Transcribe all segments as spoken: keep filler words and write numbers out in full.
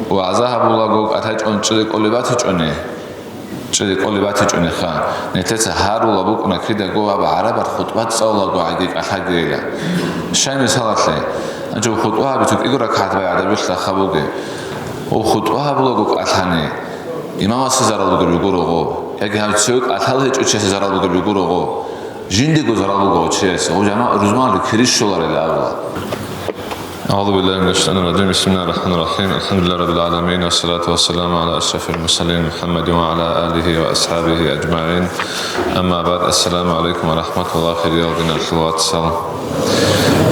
ВагӀза гьабулаго кӀалъачӀун чӀезе кӀолеб батичӀони, чӀезе кӀолеб батичӀониха, нилъеца гьарула букӀуна кидаго аб гӀарабал хутӀба цӀалулаго гӀаги кӀалъагейила. Щай мисалалъе, гьанчо хутӀба гьабицун кӀиго ракагӀат байгӀадабилъа хабуге. Ва хутӀба гьабулаго кӀалъани, имамасе зарал бугеб бугурого, яги гьаб цеве кӀалъал гьечӀо чиясе зарал бугеб бугурого, жиндего зарал буго чиясе, ва жама-, рузманалъе кири щоларила абула. أعوذ بالله من الشيطان الرجيم. بسم الله الرحمن الرحيم. الحمد لله رب العالمين، والصلاة والسلام على أشرف المرسلين محمد وعلى آله وأصحابه أجمعين. أما بعد، السلام عليكم ورحمة الله. Хириял диналъул вацал.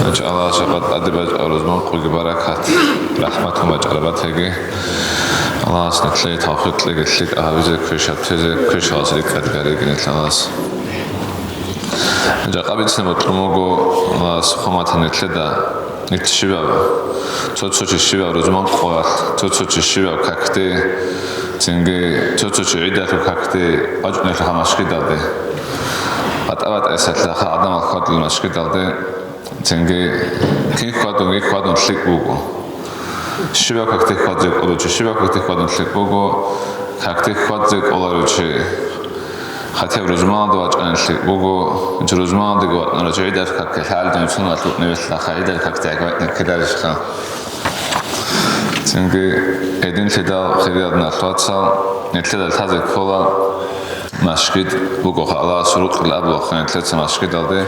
Гьанчи Аллагьас шапат тӀаде бачӀа рузман къуги баракат, рахӀматун бачӀарабатеги. Аллагьас нилъее тавфикъ кьеги лъикӀ гьабизе, квешаб тезе, квешалъ рикӀкӀад гариги нилъ Аллагьас. Жакъа бицин бокьун буго, Аллагьас хъуматан нилъеда, нилъ щибаб, цо-цо чи щибаб рузман къоялъ, цо-цо чи щибаб какде, цинги цо-цо чи гӀидалъул какде вачӀунелъул машгидалде. БатӀа-батӀайсалъаха гӀадамал хьвадулел машгидалде, цинги кин хьвадунги хьвадун лъикӀ буго. Щибаб какде хьвадзе кӀоларев чи, щибаб какде хьвадун лъикӀ буго, какде хьвадзе кӀоларев чи. Хатеб рузманалда вачӀани лъикӀ буго, гьанчи рузманалдаги ватӀнарав чи гӀидал какде лъагӀалдун цоналъ вукӀнебелъаха, гӀидал какде гӀагвайтӀни ккеларищха. Цинги гьединлъидал, хириял диналъул вацал, нилъеда лъазе ккола, машгид бугоха, Аллагьасул рукъ абулаха нилъеца машгидалде.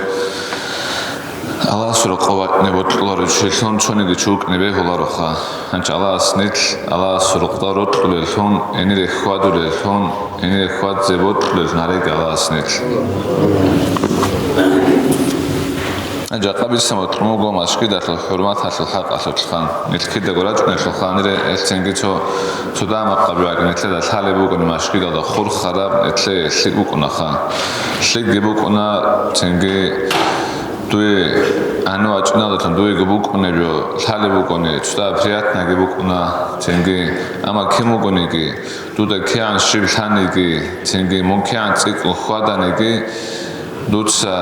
Аллагьасул рукъа ватӀни бокьуларев чилъун цониги чи вукӀине бегьулароха. Гьанчи Аллагьас нилъ Аллагьасул рукъа рокьулеллъун, гьенире хьвадулеллъун, гьенире хьвадзе бокьулеллъун гьареги Аллагьас нилъ. Жакъа бицин бокьун буго машгидалъул хӀурматалъул хӀакъалъулъха. Нилъ кидаго рачӀунелъулха гьанире, гьелъ цинги цо, цо дагьа-макъаб вакӀ нилъеда лъалеб бугони машгидалда хурхараб, нилъее лъикӀ букӀунаха. ЛъикӀги букӀуна, цинги дуе гьанив вачӀиналдалъун дуего букӀунеб жо лъалеб бугони, цо дагьа приятнаги букӀуна, цинги, амма кин вугониги, дуда кигӀан щиб лъаниги, цинги мун кигӀан цӀикӀкӀун хьваданиги, дуца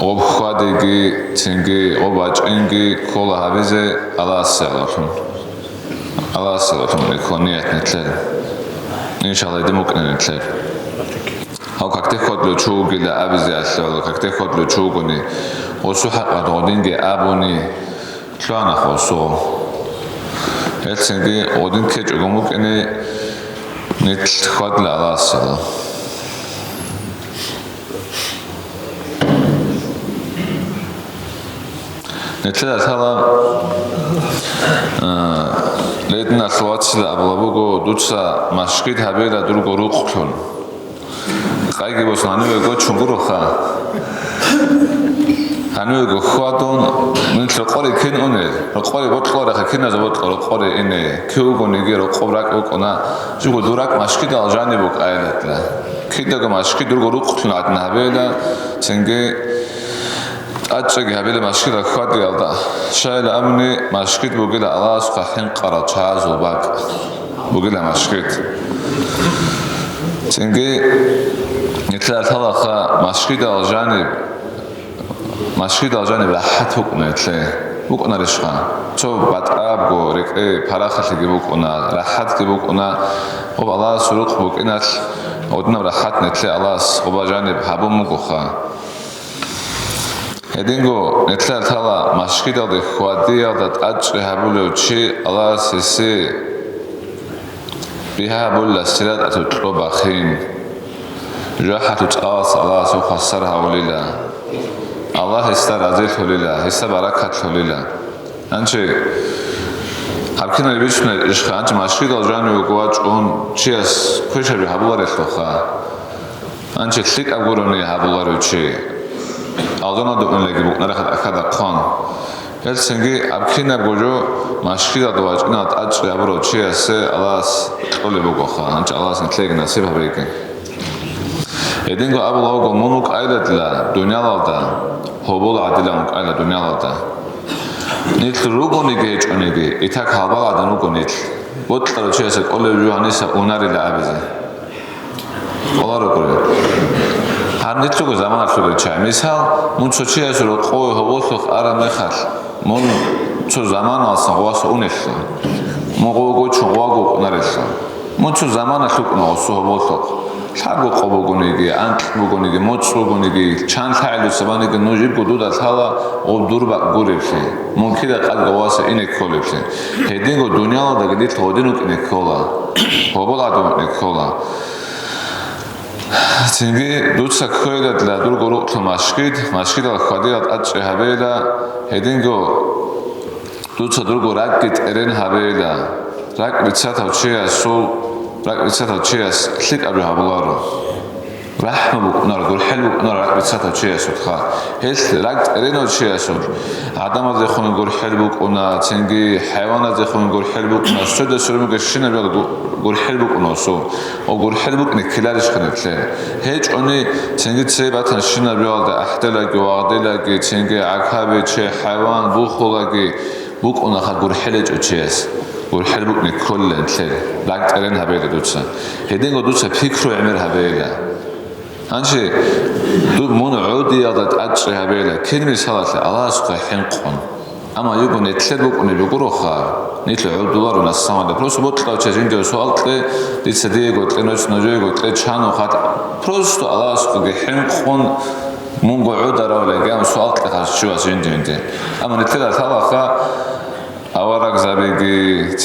гъоб хьвадиги, цинги гъоб вачӀинги ккола гьабизе Аллагьасе гӀололъун. Аллагьасе гӀололъун ккола ният нилъер. Иншаллагь, гьедин букӀина нилъер. Гьав какде хьвадулев чи вугила абизе алъугьала, какде хьвадулев чи вугони, гъосул хӀакъалда гъодинги абуни, лъугьана гъосул. Гьелъ цинги гъодин ккечӀого букӀине, нилъ хьвадила Аллагьасда. Нилъеда лъала, а, лединалъул вацила абула буго, дуца машгид гьабила дурго рукълъун. Къайги босун, гьанивего чунгуруха. Гьанивего хьвадун, нилъ рокъоре кин унел? Рокъоре бокьулареха, киназул бокьула рокъоре ине? Кив вугониги рокъоб ракӀ букӀуна, жуго дур ракӀ машгидал жаниб букӀайилатла. Кидаго машгид дурго рукълъун гӀадин гьабейила, цинги тӀадчӀаги гьабила машгидал хьвадиялда. Щайила абуни, машгид бугила Аллагьасухъа хӀинкъарал чагӀазул бакӀ бугила машгид. Цинги нилъеда лъалаха машгидал жаниб, машгидал жаниб рахӀат букӀуна нилъее. БукӀунарищха? Цо батӀабго рекӀее парахалъиги букӀуна, рахӀатги букӀуна, гъоб Аллагьасул рукъ букӀиналъ гъодинаб рахӀат нилъее Аллагьас гъоба жаниб гьабун бугоха. Гьединго нилъеда лъала машгидалде хьвадиялда тӀадчӀи гьабулев чи Аллагьас гьесие бигьа гьабулила сираталъул кьо бахин. ЖужахӀалъул цӀалас Аллагьасул хвасар гьавулила. Аллагь гьесда разилъулила, гьесда баракат лъолила. Гьанчи гьаб кинаб бицунеб ишха, гьанчи машгидал жанивего вачӀун чияс квешаби гьабуларелъулха. Гьанчи лъикӀаб гурони гьабуларев чи, алжаналда уналаги букӀунарехъе тӀахьада хъван. Гьелъ цинги гьаб кинабго жо машгидалда вачӀиналда тӀадчӀи гьабурав чиясе Аллагьас кьолеб бугоха, гьанчи Аллагьас нилъееги насиб гьабеги. Гьединго абула вуго, мун вукӀайладила дуниялалда, гьобол гӀадилан вукӀайла дуниялалда. Нилъ ругониги гьечӀониги, итак гьалбал гӀадан руго нилъ. Бокьарав чиясе кӀолеб жо гьаниса унарила абизе. Кьоларогури. Гьаниб нилъго заманалъул риччай. Мисал, мун цо чиясул рокъове гьоболлъухъ араб мехалъ, мун цо заманалъ гъвас унелъул. Мугъ вуго чугъваго вукӀунарелъул. Мун цо заманалъ вукӀуна гъосул гьоболлъухъ. Лъабго къо бугониги, анкь бугониги, моцӀ бугониги, чан лъагӀел дуца баниги, нуж ибго дуда лъала гъоб дур бакӀ гуреблъи, мун кида къад гъоваса ине кколеблъи. Гьединго дуниялалдаги дилъ гъодин вукӀине ккола, гьобол гӀадин вукӀине ккола. Цинги дуца кквейила дурго рукълъун машгид, машгидал хьвадиялда тӀадчӀи гьабейила, гьединго дуца дурго ракӀги тӀерен гьабейила. РакӀ риццатав чиясул, ракӀ риццатав чияс лъикӀаб жо гьабуларо. РахӀму букӀунаро, гурхӀел букӀунаро ракӀ риццатав чиясулха. Гьелъ ракӀ тӀеренав чиясул гӀадамаздехун гурхӀел букӀуна, цинги хӀайваназдехун гурхӀел букӀуна, цода-цо ругел щинаб гу-, гурхӀел букӀуна гъосул. Ва гурхӀел букӀине ккеларищха нилъер? ГьечӀони, цинги цей батан щинаб жоялда ахӀделаги, вагъделаги, цинги гӀакаби, чей, хӀайван, бухулаги букӀунаха гурхӀел гьечӀо чияс. ГурхӀел букӀине кколила нилъер, ракӀ тӀерен гьабейила дуца. Гьединго дуца пикру гӀемер гьабейила. Гьанже ду-, мун гӀодиялда тӀадчӀи гьабейила, кин мисалалъе, Аллагьасухъе хӀинкъун. Амма юго нилъер букӀунеб бугуроха, нилъ гӀодуларо насамалда. Просто бокьав чи жиндиего суал кье, дица диего кье, нуц нужеего кье, чанухъ гьат-, просто Аллагьасухъеги хӀинкъун мунго гӀодаравлъи гьабун суал кьеха чи вас жинди-жинди. Амма нилъеда лъалаха аварагзабиги,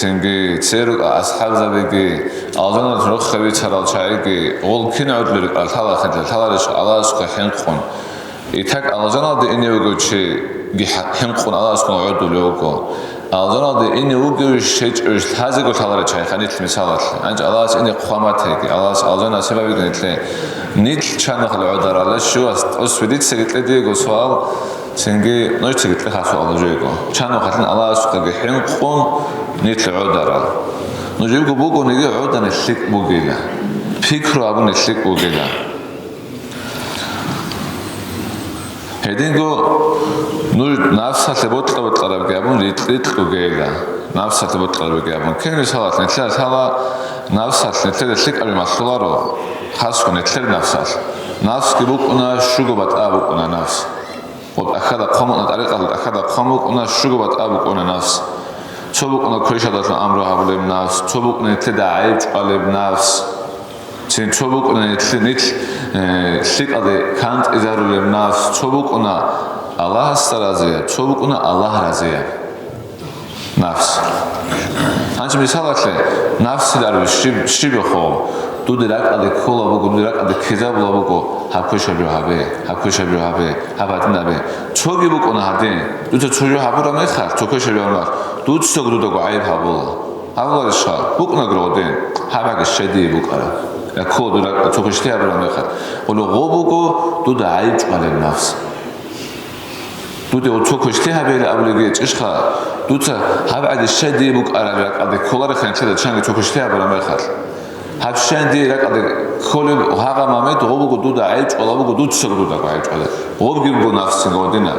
церукӀа асхӀабзабиги, алжаналъ рохел бицарал чагӀиги, гъол кин гӀодулел рукӀарал лъалахъе, лъаларищ Аллагьасухъе хӀинкъун. Итак, алжаналде ине вугев чиги хӀа-, хӀинкъун Аллагьасухъе гӀодулев вуго. Алжаналде ине вугевищ, гьечӀевищ лъазего лъаларел чагӀи ханилъ мисалалъе. Гьанже Аллагьас ине хъван батаги, Аллагьас алжана себабиги нилъе. Нилъ чанухъ гӀодарал, щивас тӀосве дицаги кье диего суал, цинги нужецаги кьеха суал нужеего. Чанухъалъин Аллагьасухъеги хӀинкъун нилъ гӀодарал. Нуж живго бугониги гӀодани лъикӀ бугила. Пикру гьабуни лъикӀ бугила. Гьединго нуж нафсалъе бокьа-бокьарабги гьабун, рикь-рикь ругейила. Нафсалъе бокьарабги гьабун. Кин мисалалъ, нилъеда лъала нафсалъ нилъеда лъикӀаби малъуларо, хасго нилъер нафсалъ. Нафсги букӀуна, щуго батӀа букӀуна нафс. Ва тӀахьада хъван букӀуна, тӀарикъалда тӀахьада хъван букӀуна, щуго батӀа букӀуна нафс. Цо букӀуна квешадалъун амру гьабулеб нафс, цо букӀуна нилъеда гӀайиб чӀвалеб нафс. Цин цо букӀуна нилъ-, нилъ, э, лъикӀалде кантӀизарулеб нафс, цо букӀуна Аллагьасда разияб, цо букӀуна Аллагь разияб нафс. Гьанже мисалалъе, нафсилан щиб-, щибехъо, дуда ракӀалде ккола буго, дуда ракӀалде ккезабула буго, гьаб квешаб жо гьабе, гьаб квешаб жо гьабе, гьаб гьадин гьабе. Цоги букӀуна гьадин, дуца цо жо гьабураб мехалъ, цо квешаб жо гьабураб мехалъ, дуцаго дудаго гӀайиб гьабула. Гьабуларищха? БукӀунаго гъодин, гьаб гӀаги щай дие букӀараб. Я ккола дуда цо квешлъи гьабураб мехалъ. Гъоло гъо буго дуда гӀайиб чӀвалеб нафс. Дуда цо квешлъи гьабейилан абулеб гьечӀищха? Дуца гьаб гӀаги щай дие букӀараб ракӀалде кколарехъе нилъеда чанги цо квешлъи гьабураб мехалъ. Гьаб щай дие ракӀалде кколеб гьагъа момент гъо буго дуда гӀайиб чӀвала буго, дуцаго дудаго гӀайиб чӀвала. Гъобги буго нафсин гъодина.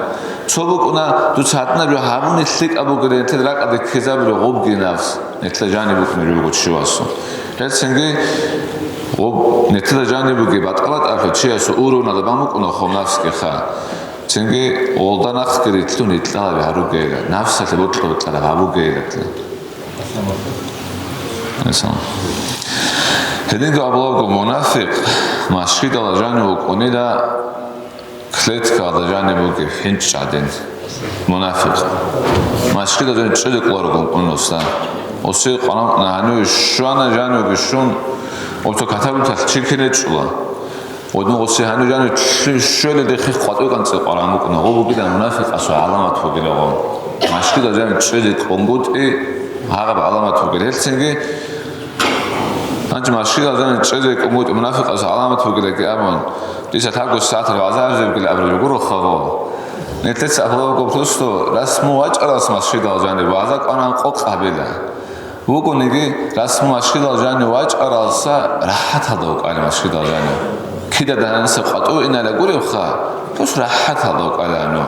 Цо букӀуна, дуца гьадинаб жо гьабуни лъикӀаб бугеб, нилъеда ракӀалде ккезабулеб гъобги нафс. Нилъеда жаниб букӀунеб жо буго чи васун. Гьелцинги гъоб нилъеда жаниб бугеб батӀа-батӀаблъи чиясул уровнада бан букӀуна хъо нафсгиха. Цинги гъолда нахъги рилълъун гьикъалаби гьаругейилан, нафсалъе бокьа-бокьараб гьабугейилан. Гьединго абулебго, мунафикъ машгидалда жанив вукӀунила, клеткалда жанив вугев хӀинчӀ гӀадин. Мунафикъ машгидалда жанив чӀезе кӀоларого вукӀунила. Осе къваран гьанив щвана жанивги щун, ото катабуталъ чи кин гьечӀола. Гъодин гъосе гьанив жанив щвеледехъе къватӀив кӀанцӀи къваран букӀуна, гъо бугилан мунафикъасул гӀаламат бугила гъо. Машгидал жанив чӀезе кӀунгутӀи гьагъаб гӀаламат бугила. Гьелцинги гьанже машгидал жанив чӀезе кӀунгутӀи мунафикъасул гӀаламат бугилаги абун, дица лъабго сагӀаталъ вагӀза гьабизе бугила абулеб гуроха гъо. Нилъеца абулебго, просто расму вачӀарас машгидал жанив вагӀза кӀванан къокъ гьабила. Вукӏуниги, расму машгидал жанив вачӀаралса рахӀаталда вукӀана машгидал жанив. Кида дананиса къватӀив инала гуревха, тус рахӀаталда вукӀана гьанив.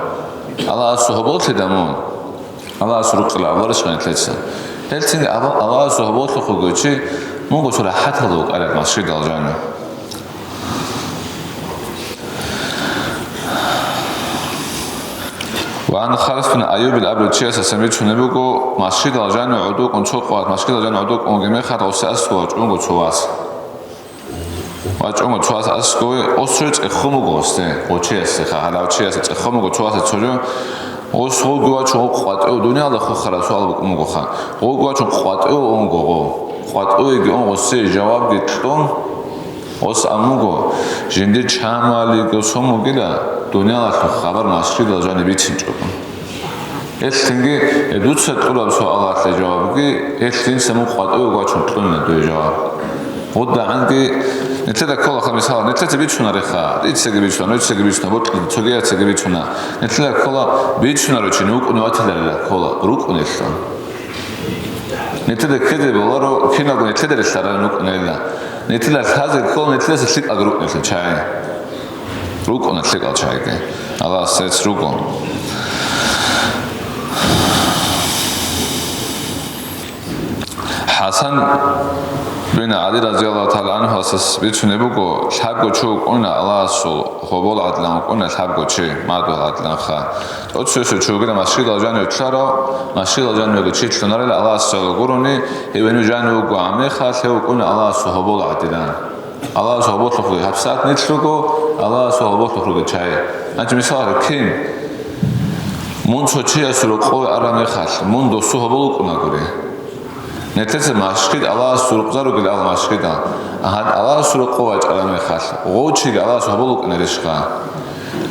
Аллагьасул гьоболлъида мун. Аллагьасул рукъила аварищ гъанилъеца. Гьелцинги Аллагьасул гьоболлъухъ вугев чи, мунго цо рахӀаталда вукӀана машгидал жанив. Ва ан Харис бин Айюбил абулев чиясасан бицунеб буго, масжидал жанив гӀодокӀун цо къват, масжидал жанив гӀодокӀун вугеб мехалъ гъосие аскӀов вачӀунго цо вас. ВачӀунго цо вас аскӀове, гъос цо жо цӀехун буго гъосде, гъов чиясеха, гьалав чиясе цӀехун буго цо васе цо жо, гъос гъовги вачун гъов къватӀив, дуниялда хухараб суал букӀун бугоха, гъовги вачун къватӀиве ун буго гъов. КъватӀивеги ун гъосие жавабги кьун, гъос абун буго, жиндир чамалиго сон бугила, дуниялалъул хабар масжидал жанив бицинчӀого. Гьелъинги, э, дуца кьураб суалалъе жавабги, гьелъ жинца мун къватӀиве вачун кьуна дуе жаваб. ГъудагӀанги, нилъеда кколаха мисал, нилъеца бицунареха, дицаги бицуна, нужецаги бицуна, бокьида цогияцаги бицуна. Нилъеда ккола бицунаро чи вукӀун ватиларила ккола, рукӀунелъул. Нилъеда ккезе боларо, киналго нилъеда релълъарал рукӀунелла. Нилъеда лъазе ккола нилъеца лъикӀал рукӀунелъул чагӀи. РукӀуна лъикӀал чагӀиги. Аллагьас цец руго. ХӀасан бин ГӀали разияллагьу тагӀала гӀанхуясас бицунеб буго, лъабго чи вукӀуна Аллагьасул гьобол гӀадлан вукӀуна лъабго чи, мадугьал гӀадланха. ТӀоцевесев чи вугила масжидал жанив лъарав, масжидал жанивего чи лъунарила Аллагьасул гурони, гьев гьенив жанив вуго гьаб мехалъ, гьев вукӀуна Аллагьасул гьобол гӀадилан. Аллагьасул гьоболлъухъ ругел гьабсагӀат нилъ руго, Аллагьасул гьоболлъухъ ругел чагӀи. Гьанже мисал гьабе, кин? Мун цо чиясул рокъове араб мехалъ, мун досул гьобол вукӀунагури. Нилъеца машгьид Аллагьасул рукъза ругел ал машгьидал. Гьанже Аллагьасул рокъов вачӀараб мехалъ, гъов чиги Аллагьасул гьобол вукӀунарищха?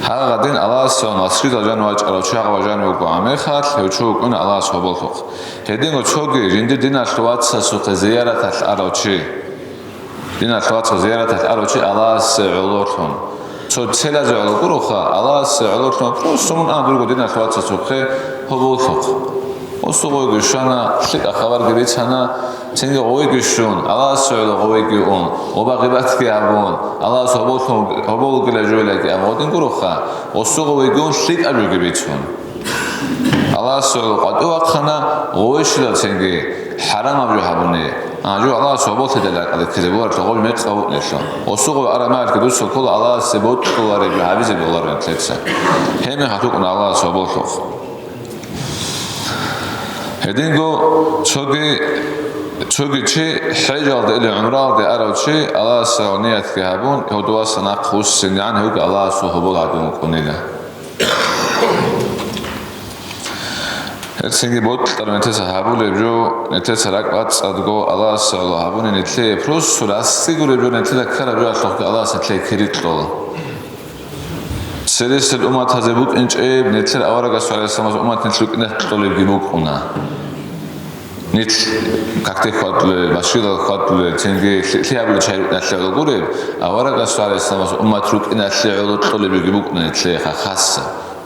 Гьагъадин Аллагьасул машгьидал жан вачӀарав чи гьагъав жан вуго гьаб мехалъ, гьев чи вукӀуна Аллагьасул гьоболлъухъ. Гьединго цоги жиндир диналъул вацасухъе зияраталъ арав чи. Диналъул вацал зияраталъ арав чи Аллагьасе гӀололъун. Цо целазе гӀоло гуроха, Аллагьасе гӀололъун просто мун а дурго диналъул вацасухъе гьоболлъухъ. Осугъойги щвана, лъикӀа хабарги бицана, цинги гъовеги щун, Аллагьасе гӀоло гъовеги ун, гъоба-гъибатги гьабун, Аллагьас гьоболлъун, гьобол вугила жойлаги абун гъодин гуроха, осугъойги ун лъикӀаб жоги бицун. Аллагьас гӀоло къватӀив вахъана, гъове щвелалцинги хӀарамаб жо гьабуни. А, жо Аллагьас гьоболлъидал ракӀалде ккезе боларелъул гъоб мекъав вукӀунелъул. Осугъове араб мехалъги дуца ккола Аллагьасе бокьулареб гьабизе боларо нилъеца. Гьеб мехалъ вукӀуна Аллагьас гьоболлъухъ. Гьединго цоги, цоги чи хӀежалде или гӀумралде арав чи Аллагьас гьал ниятги гьабун, гьудувасан нахъ вуссинегӀан гьевги Аллагьасул гьобол гӀадин вукӀунила. Гьелцинги бокьараб нилъеца гьабулеб жо, нилъеца ракӀбацӀцӀадго Аллагьасе гӀоло гьабуни нилъее просто рацӀцӀи гуреб жо, нилъеда ккараб жоялъухъги Аллагьас нилъее кири кьола. Цересел умматазе букӀинчӀеб нилъер аварагасул гӀалайгьиссаламасул уммат нилъ рукӀиналъ кьолебги букӀуна. Нилъ какде хьвадулел, машгьидал хьвадулел, цинги лъи-, лъиабилеб чагӀи рукӀиналъе гӀоло гуреб, аварагасул гӀалайгьиссаламасул уммат рукӀиналъе гӀоло кьолебги букӀуна нилъее хасса.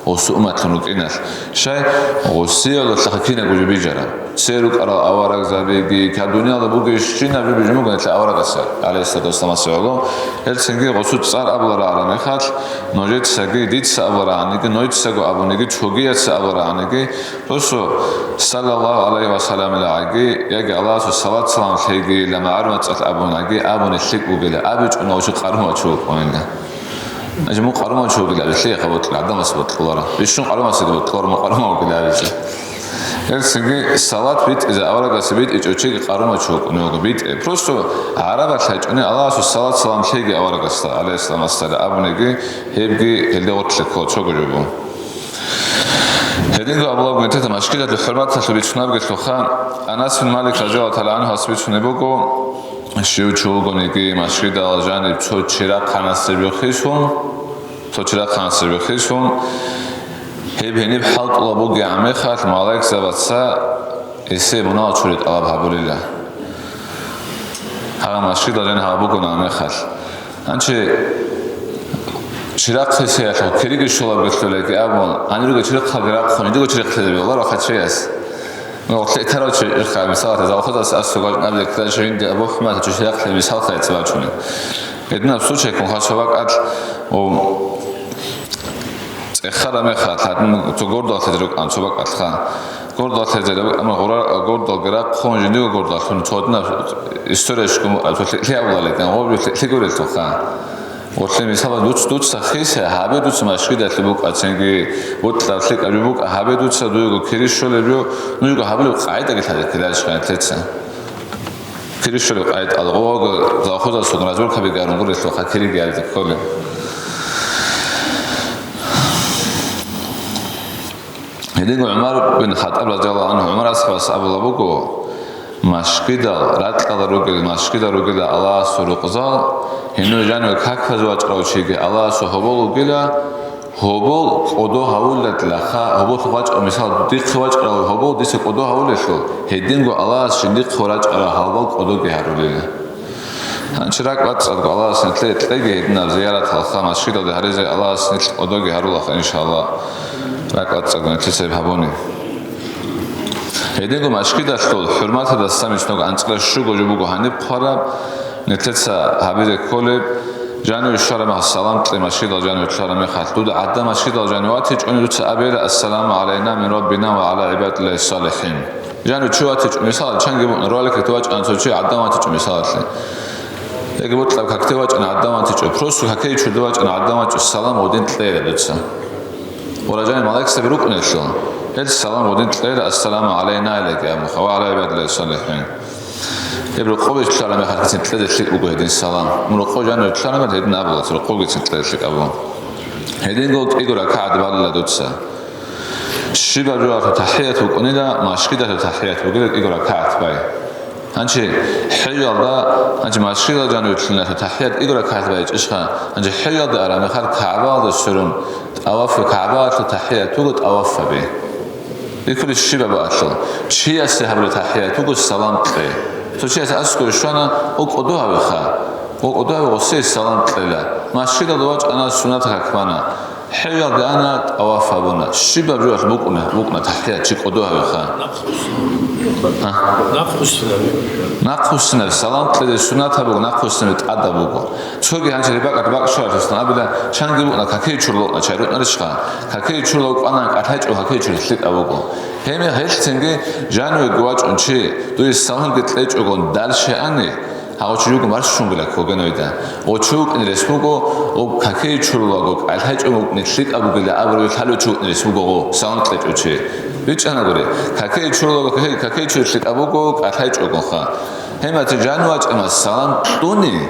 Гъосул умматлъун рукӀиналъ. Щай? Гъосие гӀололъаха кинабго жо бижараб. Церукъарал аварагзабиги, кя дуниялда бугебщинаб жо бижун буго нилъер аварагасда, гӀалайгьиссалату вассаламасда гӀоло. Гьелцинги гъосул цӀар абуларагӀанаб мехалъ, нужецаги, дица абуларагӀаниги, нужецаго абуниги, цогияца абуларагӀаниги, досу, саллаллагьу гӀалайгьи ва салламилагӀаги, яги Аллагьасул салат-салам лъеги, ла магӀарумацӀалъ абунаги, абуни лъикӀ бугила, абичӀони гъов чи къарумав чи вукӀунила. Гьанже мун къарумав чи вугилан абилъи гьаб бокьи гӀадамас бокьуларо. Бищун къарумасеги бокьуларо, мун къарумав вугилан абизе. Гьелцинги салат битӀизе аварагасе битӀичӀев чиги къарумав чи вукӀунев вуго битӀе. Просто гӀарабалъ гьачӀони Аллагьасул салат-салам лъеги аварагасда, гӀалайгьиссаламасда абуниги, гьебги гьелде гъорлъе ккола цого жо буго. Гьединго абулеб буго, нилъеца машгьидалъул хӀурматалъул бицунеб бугелъулха, Анас бин Малик разияллагьу тагӀала гӀанхуяс бицунеб буго, щив чи вугониги, машгьидал жаниб цо чирахъанасеб биххисун, цо чирахъанасеб биххисун, гьеб гьениб хӀалтӀулеб бугеб мехалъ, малаикзабаца гьесие мунагьал чури тӀалаб гьабулила. Гьагъа машгьидал жаниб гьаб бугеб мехалъ. Гьанже чирахъ гьесиялъул кириги щолеб гьелъулеги абун, гьанирго чирахъалги рахъун, жиндиего чирахъ лъезе бегьуларо хъачеяс. Ну, лъетарав чи ирха, мисалалъе, завхозас ас сугъал наб леклачо жинди Абу ХӀумад гьачо чирахъ лъе мисал хъайцӀ бачунеб. Гьединаб случай ккун хъа цо бакӀалъ, о, цӀехараб мехалъ, гьадин цо гордал лъезе рукӀан цо бакӀалъха. Гордал лъезе рукӀан, амма гъура-, гордалги рахъун, жиндиего гордаллъун, цо гьадинаб история щун, а, цо лъи-, лъи абулаликан, гъоб лъи-, лъи гурелъулха. Гъорлъе мисалалъ дуц-, дуца хиса, гьабе дуца машгидалъе букӀа, цинги ботлъараб лъикӀаб жо букӀа, гьабе дуца дуего кири щолеб жо, нужго гьабулеб къагӀидаги лъазе ккеларищ нилъеца. Кири щолеб къагӀида, алгъого завхозасун разборкаби гьарун гурелъулха кириги гьаризе кколеб. Гьединго ГӀумар бин Хаттаб, разияллагьу гӀангьу, ГӀумар асхӀабас абулаб буго: «Машгидал, ракьалда ругел, машгидал ругела Аллагьасул рукъзал, гьенив жаниве каказе вачӀарав чиги Аллагьасул гьобол вугила, гьобол кӀодо гьавулелъулха, гьоболлъухъ вачӀарав, мисал, дихъе вачӀарав гьобол дица кӀодо гьавулелъул, гьединго Аллагьас жиндихъе вачӀарав гьалбал кӀодоги гьарулила». Гьанчи ракӀ бацӀцӀадго Аллагьас нилъее кьеги гьединаб зияраталха, машгидалде гьаризе Аллагьас нилъ кӀодоги гьарулаха, иншаллагь, ракӀ бацӀцӀадго нилъеца гьеб гьабуни. Гьединго машгидалъул хӀурматалдаса мисного анцӀила щуго жо буго гьаниб хъвараб, нилъеца гьабизе кколеб, жаниве щвараб мехалъ салам кье, машгидал жаниве лъараб мехалъ. Дуда гӀадда машгидал жаниве ватичӀони дуца абейила: «Ассаламу гӀалайна мин Раббина ва гӀала гӀибадиллагьи салихӀин». Жану чи ватичӀо, мисал, чанги букӀун, роликалъе вачӀана цо чи гӀадамал ватичӀо, мисалалъе. Яги ботлъаб какде вачӀана гӀадамал ватичӀо, просто какей чурда вачӀана гӀадамал ватичӀо, салам гъодин кьейила дуца. Ва ражани малаикзаби рукӀунелъул, гьел салам гъодин кьейила, «Ассаламу гӀалайна», илаги абуха, «ва гӀала гӀибадиллагьи салихӀин». Гьеб рокъове лъала мехалъ гьесин кьезе лъикӀ буго гьедин салам. Мун рокъов жану лъала мехалъ гьедин абула, рокъовгицин кьезе лъикӀ абун. Гьединго кӀиго ракагӀат балила дуца. Щибаб жоялъул тахӀият букӀунила, машгидалъул тахӀият бугила кӀиго ракагӀат бай. Гьанчи хӀежалда, гьанчи машгидал жаниветлъиналъул тахӀият кӀиго ракагӀат байчӀищха, гьанчи хӀежалда араб мехалъ КагӀбаялда сверун, тӀаваф, КагӀбаялъул тахӀият буго тӀавафаби. РикӀкӀули щибаб алъул, чиясе гьабулеб тахӀият буго салам кье. Цо чияс аскӀове щвана, о, кӀодо гьавеха. О, кӀодо гьаве, гъосие салам кьела. Машгидалда вачӀана, суннат какмана. ХӀежалде ана, тӀаваф гьабуна. Щибаб жоялъ букӀуна, букӀуна тахӀият чи кӀодо гьавеха. А? Нахъвуссинаби. Нахъвуссинаби, салам кьезе суннат гьабуго, нахъвуссинаби тӀадаб буго. Цоги гьанже ребакӀалъ бакӀ щваралъусан абила, чанги букӀна, какей чурла вукӀна чай рукӀнарищха? Какей чурла вукӀана, кӀалъачӀо, какей чур лъикӀаб буго. Гьеб мехалъ гьелъцинги жанивеги вачӀун чи, дуе саламги кьечӀогон дальше ани, гьав чи жуго маршунгила ккоген ойда. Гъо чи вукӀин рес буго, гъо какей чурлаго, кӀалъачӀо вукӀни лъикӀаб бугила абураб лъалев чи вукӀин рес буго гъо, салам кьечӀо чи. БичӀчӀанагури, какей чурлаго, какей, какей чур лъикӀаб буго, кӀалъачӀогонха. Гьемати жанивачӀина салам кьуни,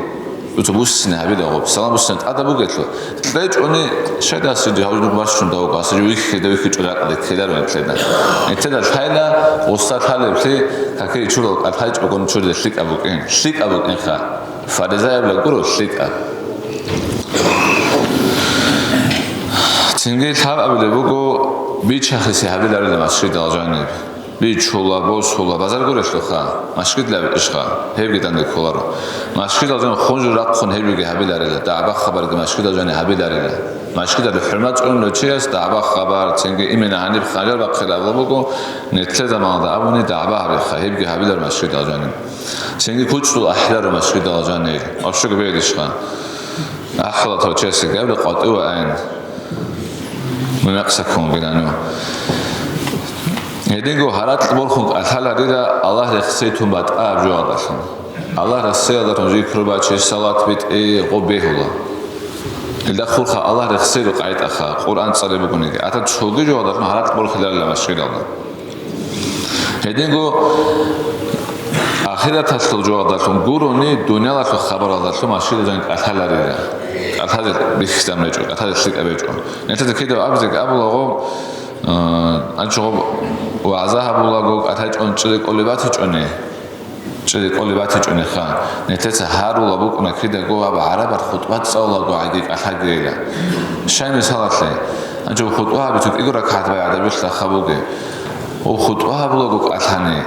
дуца буссина гьабила гъоб, салам буссина тӀада бугелъул. КьечӀони, шайда асиджи гьав жуг бащун давго, асиджи вихьида вихьичӀо ракъалде ккеларо нилъеда. Нилъеда лъайла, гъуса лъалеблъи, какей чурал кӀалъайчӀогон чурде лъикӀаб букӀин, лъикӀаб букӀинха. Фаризаябла гуро лъикӀаб. Цинги лъабабилеб буго, бичахисе гьабиларила машгидал жаниб. Бичула, босула, базар гурелъулха, машгидал абичӀищха, гьебги данде кколаро. Машгидал жан хунжу рахъун гьебги гьабиларила, дагӀба-хабарги машгидал жани гьабиларила. Машгидалъе хӀурмат цӀунев чияс дагӀба-хабар, цинги имина гьаниб хъажар бахъила абула буго, нилъер заманалда абуни дагӀба гьабиха, гьебги гьабилар машгидал жани. Цинги кучӀдул ахӀлару машгидал жани, общего бегьилищха. АхӀулатав чиясги гьабила къватӀиве айн. Мунакъ саккун гилану. Гьединго гьаракь борхун кӀалъаларира Аллагь рехсей тун батӀааб жоялдалъун. Аллагь рехсеялдалъун зикру бачи, салат битӀи, гъо бегьула. Илда хурха Аллагь рехсейру къайтӀаха, Къуръан цӀалеб бугониги. Ата цоги жоялдалъун гьаракь борхиларила машгидалда. Гьединго ахираталъул жоялдалъун гурони, дуниялалъул хабаралдалъун машгидал жан кӀалъаларила. КӀалъазе бихьизаб гьечӀо, кӀалъазе лъикӀаб гьечӀо. Нилъеда кидав абизеги абулаго, а, анчогъо вагӀза гьабулаго, кӀалъачӀун чӀире кӀолеб батичӀони, чӀире кӀолеб батичӀониха, нилъеца гьарула букӀуна кидаго аб гӀарабал хутӀба цӀалулаго гӀаги кӀалъагейила. Щай мисалалъе, анчо хутӀба гьабицун кӀиго ракагӀат бай гӀадабилъа хабуге. О, хутӀба гьабулаго кӀалъани,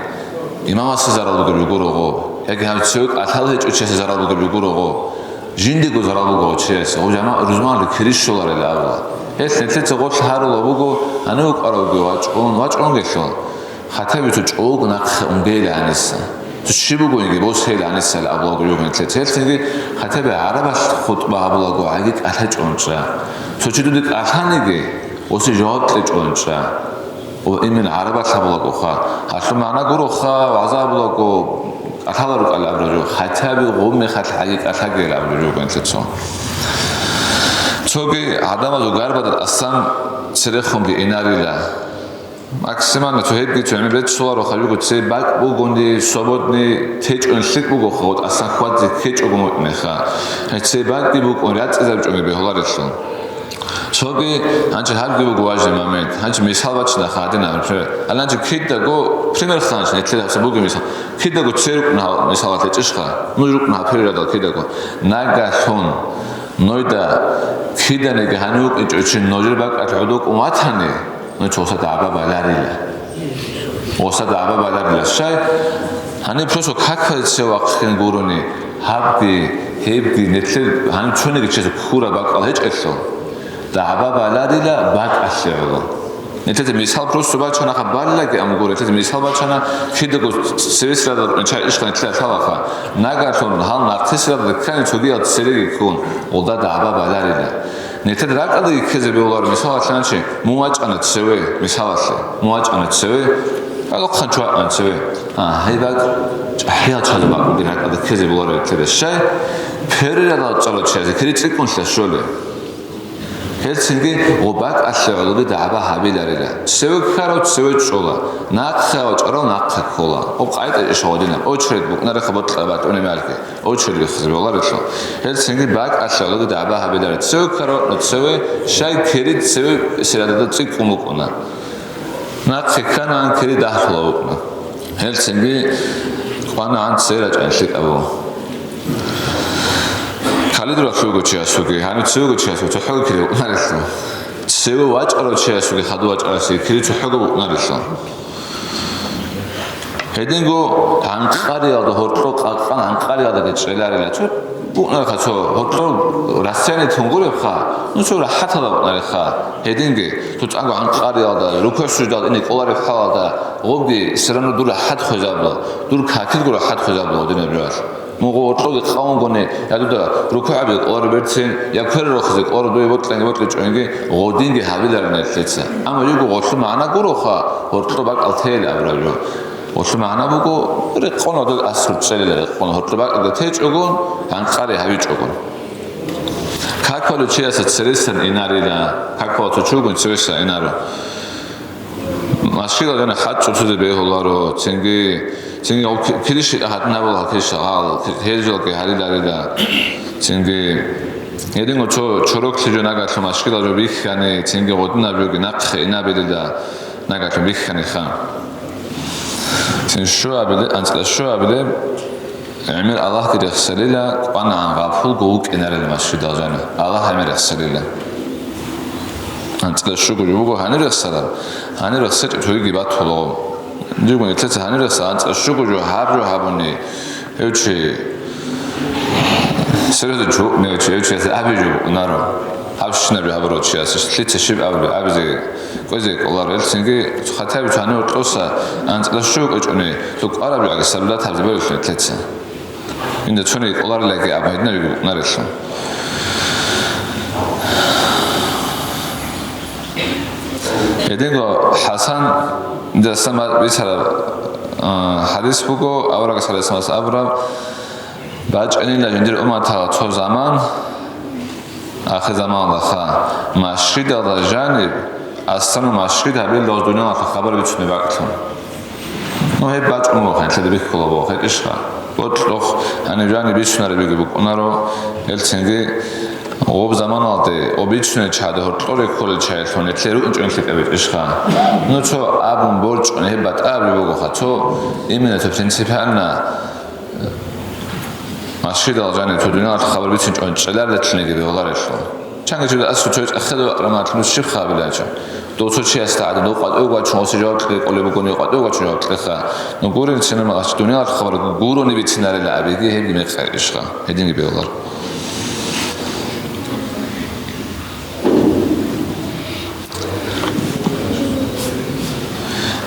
имамасе зарал бугеб бугурого, яги гьаб цеве кӀалъал гьечӀо чиясе зарал бугеб бугурого. Жиндего зарал буго гъо чиясе, гъо жама-, рузманалъе кири щоларила абула. Гьелъ нилъеца гъорлъ гьарула буго, гьанив вукӀаравги вачӀун, вачӀунгелъул, хатаби цо чӀолго нахъе унгейила гьаниса. Цо щиб бугониги босейила гьанисайила абулаго жо нилъеца. Гьелъги хатаби гӀарабалъ хутӀба гьабулаго гӀаги кӀалъачӀун чӀа. Цо чи дуде кӀалъаниги, осе жаваб кьечӀун чӀа. О, имин гӀарабалъ гьабулагоха. Гьалъул магӀна гуроха, вагӀза гьабулаго, кӀалъала рукӀала абула жо. Хатаби гъуммехалъ гӀаги кӀалъагейила абула жо гьанлъецо. Цоги гӀадамазул гарбада тӀасан церехунги инарила. Максимально цо гьебги цо гӀемер беццуларо, хадубго цебе бакӀ бугони, свободный, течӀун лъикӀ буго, хо тӀасан хьвадзе ккечӀого мутӀнеха. Гьеб цебе бакӀги букӀун, рацӀцӀизабичӀоги бегьуларелъул. Цоги, гьанже гьабги буго важный момент. Гьанже мисал бачинаха гьадинаб, например. Гьанже кидаго пример ханч, нилъер гьабсаб бугеб мисал. Кидаго церукӀна гьал мисалалъе чӀишха. Нуж рукӀна гьал периодал кидаго. Нагагьлъун нойда киданиги гьанив вукӀинчӀо чи нужер бакӀалъ гӀодов вукӀун ватани, нуца гъоса дагӀба баларила. Гъоса дагӀба баларила. Щай? Гьаниб просто какаде цеве вахъин гурони, гьабги, гьебги, нилъер гьаниб цониги чияс ккураб бакӀал гьечӀелъул, дагӀба баларила бакӀалъе гӀоло. Нилъеца мисал просто бачанаха, балагьун гуро, нилъеца мисал бачана, кидаго цевесирадал чагӀи ишха нилъеда лъалаха. Нагагьлъун гьал нахъисирадал ккани цогиял цереги ккун, гъолда дагӀба баларила. Нилъеда ракӀалде ккезе бегьуларо, мисалалъе, мун вачӀана цеве, мисалалъе, мун вачӀана цеве, гьалухъанчи вачӀана цеве. А, гьеб бакӀ чӀахӀиял чагӀазул бакӀ бугин ракӀалде ккезе бегьуларо нилъеда. Щай? Периодал чӀарав чиясе кири цӀикӀкӀунлъа щолеб. Гьелцинги гъоб бакӀалъе гӀологи дагӀба гьабиларила. Цеве ккарав цеве чӀола, нахъе вачӀарав нахъе ккола. Гъоб къайда иш гьадинаб, очередь букӀунареха бокьа батӀунеб мехалъги, очередь биххизе бегьуларелъул. Гьелцинги бакӀалъе гӀологи дагӀба гьабиларила. Цеве ккарав цеве, щай кири цевесирадада цӀикӀкӀун букӀуна. Нахъе кканагӀан кири дагьлъула букӀуна. Гьелцинги кӀванагӀан цеве рачӀайин лъикӀаб буго. Калидуралъ вуго чиясулги, гьанив цевего чиясулги цохӀого кири букӀунарелъул. Цеве вачӀарав чиясулги хадув вачӀарасе кири цохӀого букӀунарелъул. Гьединго гӀанкъариялда гьоркьо къакъан гӀанкъариялдаги чӀеларила. Цо букӀунарха цо гьоркьо расстояние тун гуребха, ну цо рахӀаталда букӀунарелъа. Гьединги цо цӀакъго гӀанкъариялда, рукугӀ-суждалда ине кӀолареб хӀалалда, гъобги все равно дур рахӀат хвезабула, дур какилго рахӀат хвезабула гьадинаб жоялъ. Мун гъоркьоги къавунгони, я дуда рукугӀаби кӀоларо берцин, я квере рохизе кӀоларо дуе бокьанги бокьичӀоинги, гъодинги гьабиларин нилъеца. Амма жиго гъолъу магӀна гуроха, гьоркьо бакӀал тейилан абураб жо. Гъолъу магӀна буго, рекъон гьадур асур цӀелила рекъон, гьоркьо бакӀалда течӀогон, гӀанкъари гьабичӀогон. Каквалев чиясда цересан инарила, каквалев цо чугун цересан инаро. Машгидал жани хӀад цӀуцӀизе бегьуларо, цинги, цинги гьав ки-, килищ гьадинабула, килищ гьал, ки-, гьезулги гьариларила. Цинги гьединго цо чороклъи жо нагагьлъун машгидал жо бихьани, цинги гъодинаб жоги нахъе инабилила нагагьлъун бихьаниха. Цин щуабилеб, анцӀила щуабилеб, гӀемер Аллагьги рехсарила, кӀванагӀан гъапулго вукӀинарила машгидал жани. Аллагь гӀемер рехсарила. АнцӀила щуго жо буго гьанир рехсараб. Гьанир рехсечӀеб цогиги батулаго. Жиго нилъеца гьанир рехса анцӀила щуго жо гьаб жо гьабуни, гьев чи серьёзно жо, гьев чи, гьев чияс аби жо букӀунаро. Гьабщинаб жо гьабурав чияс лъица щиб абулеб, абизе кӀвезе кӀоларо. Гьелцинги хатаби цо гьанив кьоса анцӀила щуго кӀвечӀони, цо кӀвараб жо гьаги сабилат гьабизе бегьуларо нилъеца. Инда цониги кӀоларилаги абун гьединабиги букӀунарелъул. Гьединго ХӀасан, дасан бицараб, а, хӀадис буго, аварагас гӀалайгьиссаламас абураб, бачӀанила жиндир умматалда цо заман, ахир заманалдаха, машгидалда жаниб, асану машгид гьабилалъ дуниялалъул хабар бицунеб бакӀлъун. Ну, гьеб бачӀун буго, нилъеда бихьула буго, гьечӀищха? БоцӀлъухъ гьаниб жаниб бицунаребиги букӀунаро, гьелцинги гъоб заманалде, гъоб бицунел чагӀазда гьоркьоре кколел чагӀилъун нилъер рукӀинчӀо нилъ гьечӀищха? Ну, цо абун борчӀун гьеб батӀаби бугоха, цо именно цо принципиально машгидал жаниб цо дуниялалъул хабар бицинчӀо чӀеларилъунги бегьуларелъул. Чанги чӀуда асу цо ахирав акъраматлъун щиб хабилачо. Дов цо чиясда гӀадин, дов къватӀив вачун, осе жаваб кьекъолеб бугони, къватӀив вачун жаваб кьеха. Ну гурин, цинамагъач дуниялалъул хабар гурони бицинарила абиги, гьебги мекъи ишха. Гьединги бегьулар.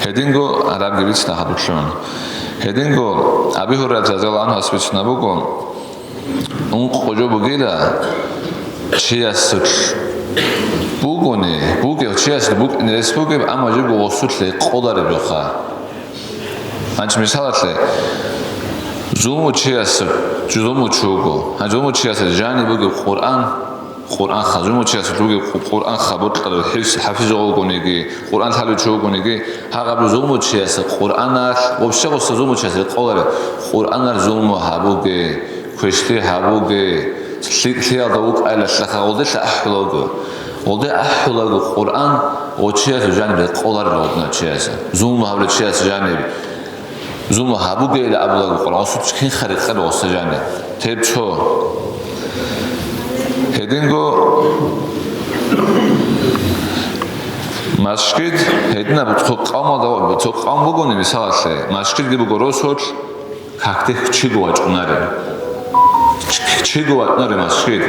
Гьединго арабги бицна хадурлъун. Гьединго Аби Гьурайра разияллагьу гӀанхуас бицунеб буго, ункъо жо бугила, чиясулъ бугони, бугев чиясулъ букӀине рес бугеб, амма жибго гъосулъе къолареб жоха. Гьанчи мисалалъе, зулму чиясулъ, зулму чуго, гьанчи зулму чиясулъ жаниб бугеб Къуръан, Къуръан хазумучиясулъуги, Къуръан хабуркьарав хӀифз-, хӀафизав вугониги, Къуръан лъалев чи вугониги, гьагъаб зулмучияса Къуръаналъ, вообще гъоса зулмучияса рекъолареб, Къуръаналъ зулму гьабуге, квешлъи гьабуге, лъикӀлъиялда вукӀайла лъаха гъолдилъа ахӀулаго. Гъолде ахӀулаго Къуръан гъочиясул жаниб рекъоларел гъодна чияса, зулму гьабулев чияса жаниб. Зулму гьабугейилан абулаго Къуръан, гъосул кинха рекъел гъоса жаниб. Теб цо. Гьединго масжид, гьединаб цо къавмалда, цо къавм бугони, мисалалъе, масжидги буго росулъ, какде чиго вачӀунарел. Чиго вачӀунарел масжид.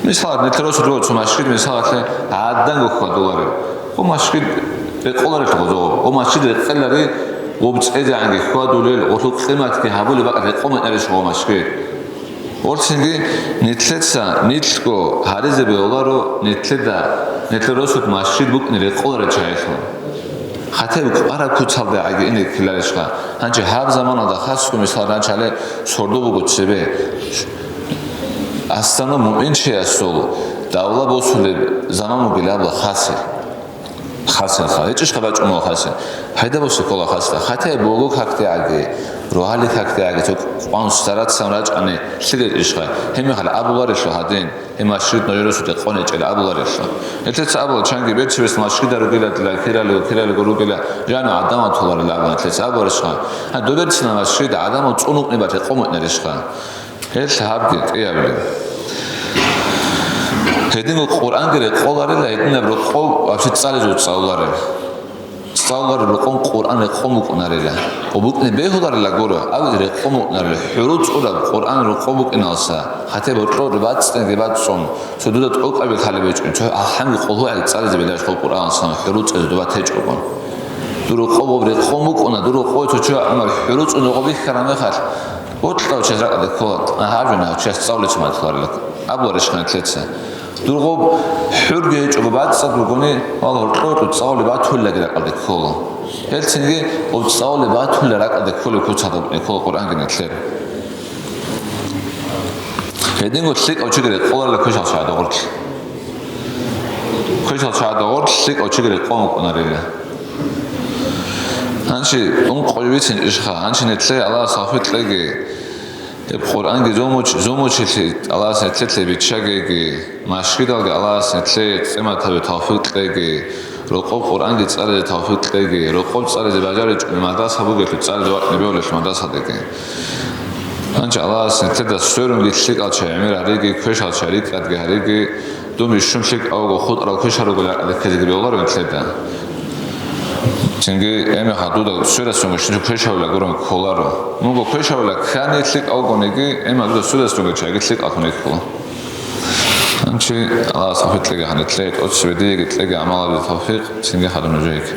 Мисал, нилъер росулъ цо масжид, мисалалъе, гӀаданго хьвадуларел. Гъо масжид рекъоларелъул гъозо. Гъо масжид рекъелари, гъоб цӀезегӀанги хьвадулел, гъолъул къиматги гьабулеб бакӀ рекъон метӀарищ гъо масжид? Гъорцинги нилъеца нилъго гьаризе бегьуларо нилъеда, нилъер росулъ масжид букӀине рекъоларел чагӀилъун. Хатеб кӀвараб куцалда гӀаги ине ккеларищха? Гьанже гьаб заманалда хасго мисал рачале сордо буго цебе. Аслан муъминчиясул давла босулеб заман бугилан абула хасел. Хасел ха. ГьечӀищха бачӀун ва хасел? Пайда босе ккола хасда. Хатеб бого какде гӀаги, рогьали какде гӀаги, цо къван старатсан рачӀани лъигечӀищха? Гьебмехалъ абуларелъул гьадин. Гьеб масжид нужер росулъ рекъон гьечӀел абуларелъул. Нилъеца абула, чанги берцинаб бес масжида ругила дила, киралего, киралего ругила, жану гӀадамал толарила абула нилъеца абуларищха? Гьа, доб берцинаб масжид гӀадамал цӀунукъни бат рекъон букӀунарищха? Гьелъ гьабги кӀиабилеб. Гьединго Къуръанги рекъоларила, гьединаб рокъов вообще цӀализул цӀалуларел. ЦӀалуларел рокъон Къуръан рекъон букӀунарила. Ва букӀине бегьуларила гуро, абиз рекъон букӀунарила. ХӀурул цӀураб Къуръан рокъон букӀиналса, хатеб гьоркьор бацӀцӀинги бацӀцӀун, цо дуда тӀокӀаби лъалеб гьечӀо, цо алхӀамги къулгьуяги цӀализе бегьуларищ хъул Къуръаналсан хӀурул цӀезе доба течӀогун? Дур рокъоб гъоб рекъон букӀуна, дур рокъой цо чо гӀумар хӀурул цӀун рокъоб бихьараб мехалъ, бокьав чияс ракӀалде ккола, гьаб жо гьав чияс цӀалулев чи малъуларила, абуларищха нилъеца? Дургъоб хӀурги гьечӀого бацӀцӀад бугони, вала гьоркьор-гьоркьор цӀалулеб батуллаги ракӀалде ккола. Гьелцинги гъоб цӀалулеб батулла ракӀалде кколеб куцалда букӀине ккола Къуръанги нилъер. Гьединго лъикӀав чиги рекъоларила квешал чагӀазда гъорлъ. Квешал чагӀазда гъорлъ лъикӀав чиги рекъон букӀунарила. Гьанчи ункъо бицин ишха, гьанчи нилъее Аллагьас тавфикъ кьеги. Гьеб Къуръанги зумуч-, зумучилъи Аллагьас нилъеца биччагеги, машгидалги Аллагьас нилъее цӀематабе тавфикъ кьеги, рокъоб Къуръанги цӀализе тавфикъ кьеги, рокъоб цӀализе бажаричӀони мадраса бугелъул цӀализе вакъни бевлелъул мадрасалдеги. Гьанчи Аллагьас нилъеда сверунги лъикӀал чагӀи гӀемер гьариги, квешал чагӀи рикӀкӀадги гьариги, дун бищун лъикӀавго хутӀарал квешал ругел ракӀалде ккезеги бевларо нилъеда. Цинги, эми гьадуда сверасунго щинчӀо квешавила гурун кколаро. Мунго квешавила ккани лъикӀав вугониги, эми гьадуда сверасунго чагӀиги лъикӀалъун рихьула. Гьанчи Аллагьас тавфикъ кьеги гьанилъе, тӀоцебе диеги кьеги гӀамал гьабизе тавфикъ, цинги гьадун нужееги.